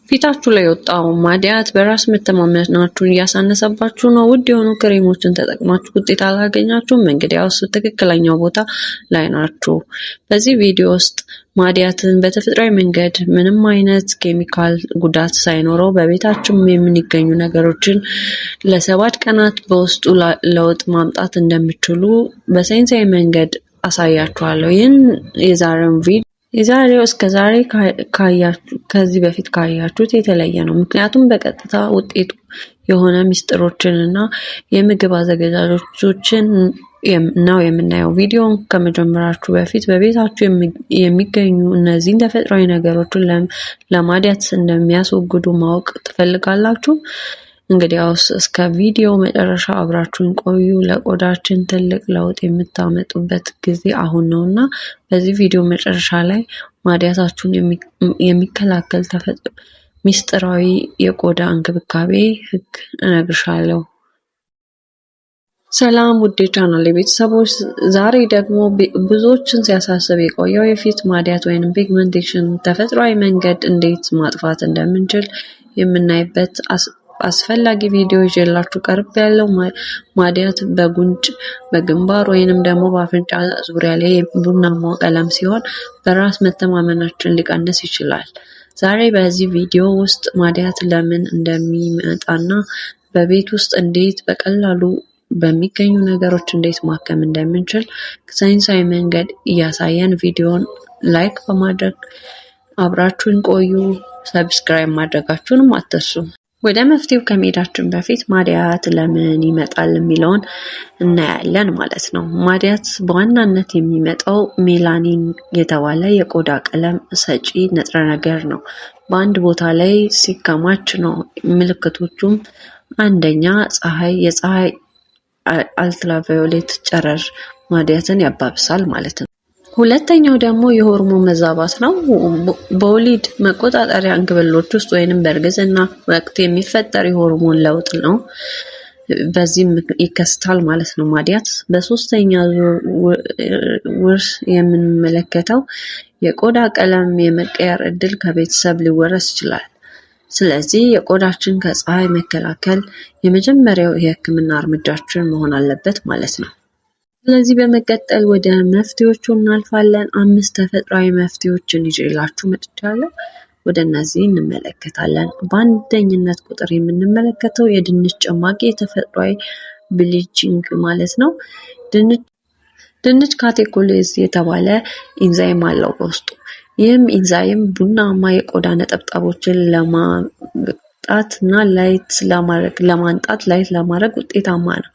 ፊታችሁ ላይ የወጣው ማዲያት በራስ መተማመናችሁን እያሳነሰባችሁ ነው። ውድ የሆኑ ክሬሞችን ተጠቅማችሁ ውጤት አላገኛችሁም? እንግዲያውስ ትክክለኛው ቦታ ላይ ናችሁ። በዚህ ቪዲዮ ውስጥ ማዲያትን በተፈጥሯዊ መንገድ ምንም አይነት ኬሚካል ጉዳት ሳይኖረው በቤታችን የሚገኙ ነገሮችን ለ7 ቀናት በውስጡ ለውጥ ማምጣት እንደሚችሉ በሳይንሳዊ መንገድ አሳያችኋለሁ። ይህን የዛሬውን ቪዲዮ የዛሬው እስከ ዛሬ ከዚህ በፊት ካያችሁት የተለየ ነው። ምክንያቱም በቀጥታ ውጤቱ የሆነ ሚስጥሮችን እና የምግብ አዘገጃጀቶችን ነው የምናየው። ቪዲዮን ከመጀመራችሁ በፊት በቤታችሁ የሚገኙ እነዚህን ተፈጥሯዊ ነገሮችን ለማዲያት እንደሚያስወግዱ ማወቅ ትፈልጋላችሁ? እንግዲያውስ እስከ ቪዲዮ መጨረሻ አብራችሁን ቆዩ። ለቆዳችን ትልቅ ለውጥ የምታመጡበት ጊዜ አሁን ነው እና በዚህ ቪዲዮ መጨረሻ ላይ ማዲያታችሁን የሚከላከል ተፈጥሮ ሚስጥራዊ የቆዳ እንክብካቤ ህግ እነግርሻለሁ። ሰላም ውድ የቻናል ቤተሰቦች፣ ዛሬ ደግሞ ብዙዎችን ሲያሳስብ የቆየው የፊት ማዲያት ወይንም pigmentation ተፈጥሯዊ መንገድ እንዴት ማጥፋት እንደምንችል የምናይበት አስፈላጊ ቪዲዮ ይዤላችሁ ቀርቤያለሁ። ማዲያት በጉንጭ፣ በግንባር ወይንም ደግሞ በአፍንጫ ዙሪያ ላይ ቡናማ ቀለም ሲሆን በራስ መተማመናችን ሊቀንስ ይችላል። ዛሬ በዚህ ቪዲዮ ውስጥ ማዲያት ለምን እንደሚመጣና በቤት ውስጥ እንዴት በቀላሉ በሚገኙ ነገሮች እንዴት ማከም እንደምንችል ሳይንሳዊ መንገድ እያሳየን ቪዲዮን like በማድረግ አብራችሁን ቆዩ። Subscribe ማድረጋችሁንም አትርሱ። ወደ መፍትሄው ከመሄዳችን በፊት ማዲያት ለምን ይመጣል የሚለውን እናያለን ማለት ነው። ማዲያት በዋናነት የሚመጣው ሜላኒን የተባለ የቆዳ ቀለም ሰጪ ንጥረ ነገር ነው። በአንድ ቦታ ላይ ሲከማች ነው። ምልክቶቹም አንደኛ የፀሐይ አልትራቫዮሌት ጨረር ማዲያትን ያባብሳል ማለት ነው። ሁለተኛው ደግሞ የሆርሞን መዛባት ነው። በወሊድ መቆጣጠሪያ እንክብሎች ውስጥ ወይንም በእርግዝና ወቅት የሚፈጠር የሆርሞን ለውጥ ነው። በዚህም ይከሰታል ማለት ነው ማዲያት። በሶስተኛ ዙር ውርስ የምንመለከተው የቆዳ ቀለም የመቀየር እድል ከቤተሰብ ሊወረስ ይችላል። ስለዚህ የቆዳችን ከፀሐይ መከላከል የመጀመሪያው የህክምና እርምጃችን መሆን አለበት ማለት ነው። ስለዚህ በመቀጠል ወደ መፍትሄዎቹ እናልፋለን። አምስት ተፈጥሯዊ መፍትሄዎችን ይዤላችሁ መጥቻለሁ። ወደ እነዚህ እንመለከታለን። በአንደኝነት ቁጥር የምንመለከተው የድንች ጭማቂ የተፈጥሯዊ bleaching ማለት ነው። ድንች catecholase የተባለ ኢንዛይም አለው በውስጡ። ይህም ኢንዛይም ቡናማ የቆዳ ነጠብጣቦችን ለማምጣት እና light ለማድረግ ለማንጣት light ለማድረግ ውጤታማ ነው።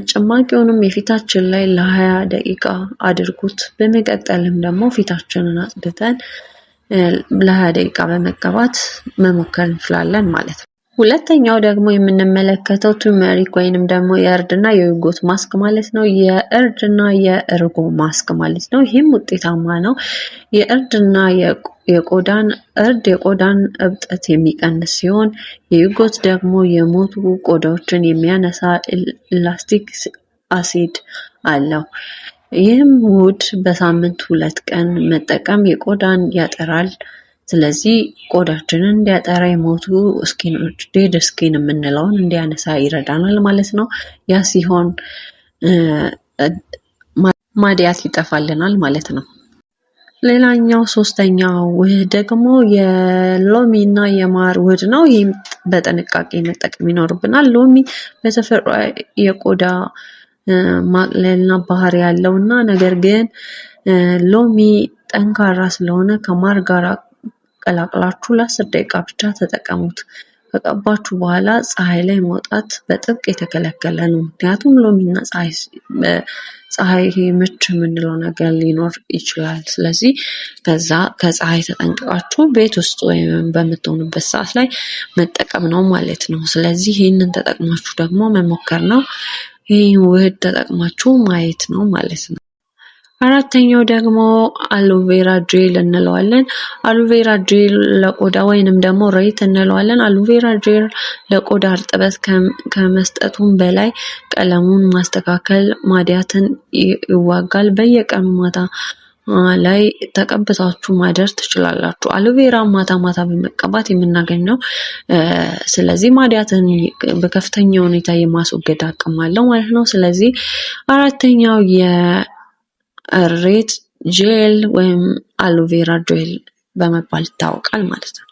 ጭማቂውንም የፊታችን ላይ ለ20 ደቂቃ አድርጉት። በመቀጠልም ደግሞ ፊታችንን አጽድተን ለ20 ደቂቃ በመቀባት መሞከር እንችላለን ማለት ነው። ሁለተኛው ደግሞ የምንመለከተው turmeric ወይንም ደግሞ የእርድና የዩጎት ማስክ ማለት ነው። የእርድና የእርጎ ማስክ ማለት ነው። ይህም ውጤታማ ነው። የእርድና የቆዳን እርድ የቆዳን እብጠት የሚቀንስ ሲሆን የዩጎት ደግሞ የሞቱ ቆዳዎችን የሚያነሳ ellagic acid አለው። ይህም ውህድ በሳምንት 2 ቀን መጠቀም የቆዳን ያጠራል። ስለዚህ ቆዳችንን እንዲያጠራ የሞቱ skin ኖች dead skin የምንለውን እንዲያነሳ ይረዳናል ማለት ነው። ያ ሲሆን ማዲያት ይጠፋልናል ማለት ነው። ሌላኛው ሶስተኛው ውህድ ደግሞ የሎሚ እና የማር ውህድ ነው። ይህም በጥንቃቄ መጠቀም ይኖርብናል። ሎሚ በተፈጥሮ የቆዳ ማቅለልና ባህሪ ያለው እና ነገር ግን ሎሚ ጠንካራ ስለሆነ ከማር ጋር ቀላቅላችሁ ለ10 ደቂቃ ብቻ ተጠቀሙት። ከቀባችሁ በኋላ ፀሐይ ላይ መውጣት በጥብቅ የተከለከለ ነው። ምክንያቱም ሎሚና ፀሐይ ይሄ ምች የምንለው ነገር ሊኖር ይችላል። ስለዚህ ከዛ ከፀሐይ ተጠንቅቃችሁ ቤት ውስጥ ወይም በምትሆኑበት ሰዓት ላይ መጠቀም ነው ማለት ነው። ስለዚህ ይህንን ተጠቅማችሁ ደግሞ መሞከር ነው። ይህን ውህድ ተጠቅማችሁ ማየት ነው ማለት ነው። አራተኛው ደግሞ aloe vera gel እንለዋለን። Aloe vera gel ለቆዳ ወይንም ደግሞ ሬት እንለዋለን። Aloe vera gel ለቆዳ እርጥበት ከመስጠቱም በላይ ቀለሙን ማስተካከል ማዲያትን ይዋጋል። በየቀኑ ማታ ላይ ተቀብታችሁ ማደር ትችላላችሁ። Aloe vera ማታ ማታ በመቀባት የምናገኘው፣ ስለዚህ ማዲያትን በከፍተኛ ሁኔታ የማስወገድ አቅም አለው ማለት ነው። ስለዚህ አራተኛው የእሬት ጄል ወይም aloe vera gel በመባል ይታወቃል ማለት ነው።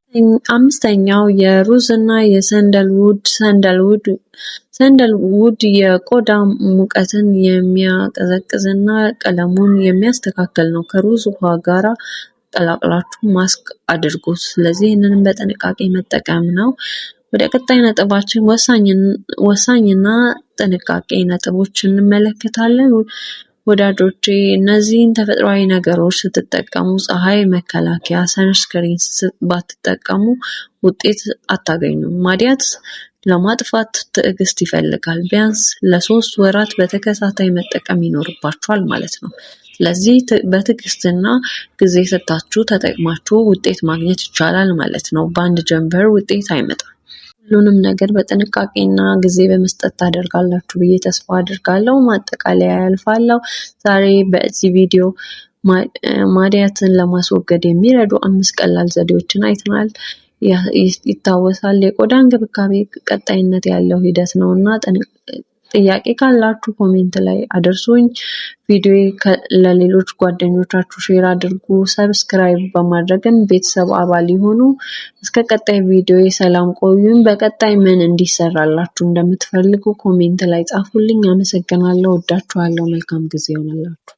አምስተኛው የሩዝ እና የ sandalwood የቆዳ ሙቀትን የሚያቀዘቅዝና ቀለሙን የሚያስተካክል ነው። ከሩዝ ውሃ ጋራ ቀላቅላችሁ ማስክ አድርጉት። ስለዚህ ይህንንም በጥንቃቄ መጠቀም ነው። ወደ ቀጣይ ነጥባችን ወሳኝና ጥንቃቄ ነጥቦች እንመለከታለን። ወዳጆቼ፣ እነዚህን ተፈጥሯዊ ነገሮች ስትጠቀሙ ፀሐይ መከላከያ sunscreen ባትጠቀሙ ውጤት አታገኙም። ማዲያት ለማጥፋት ትዕግስት ይፈልጋል። ቢያንስ ለ3 ወራት በተከታታይ መጠቀም ይኖርባችኋል ማለት ነው። ስለዚህ በትዕግስትና ጊዜ ሰጥታችሁ ተጠቅማችሁ ውጤት ማግኘት ይቻላል ማለት ነው። በአንድ ጀንበር ውጤት አይመጣም። ሁሉንም ነገር በጥንቃቄና ጊዜ በመስጠት ታደርጋላችሁ ብዬ ተስፋ አድርጋለሁ። ማጠቃለያ ያልፋለሁ። ዛሬ በዚህ ቪዲዮ ማዲያትን ለማስወገድ የሚረዱ አምስት ቀላል ዘዴዎችን አይተናል። ይታወሳል። የቆዳ እንክብካቤ ቀጣይነት ያለው ሂደት ነው እና ጥያቄ ካላችሁ comment ላይ አድርሱኝ። ቪዲዮ ለሌሎች ጓደኞቻችሁ share አድርጉ። Subscribe በማድረግም ቤተሰብ አባል ይሁኑ። እስከ ቀጣይ ቪዲዮ ሰላም ቆዩኝ። በቀጣይ ምን እንዲሰራላችሁ እንደምትፈልጉ comment ላይ ጻፉልኝ። አመሰግናለሁ። ወዳችኋለሁ። መልካም ጊዜ ይሆንላችሁ።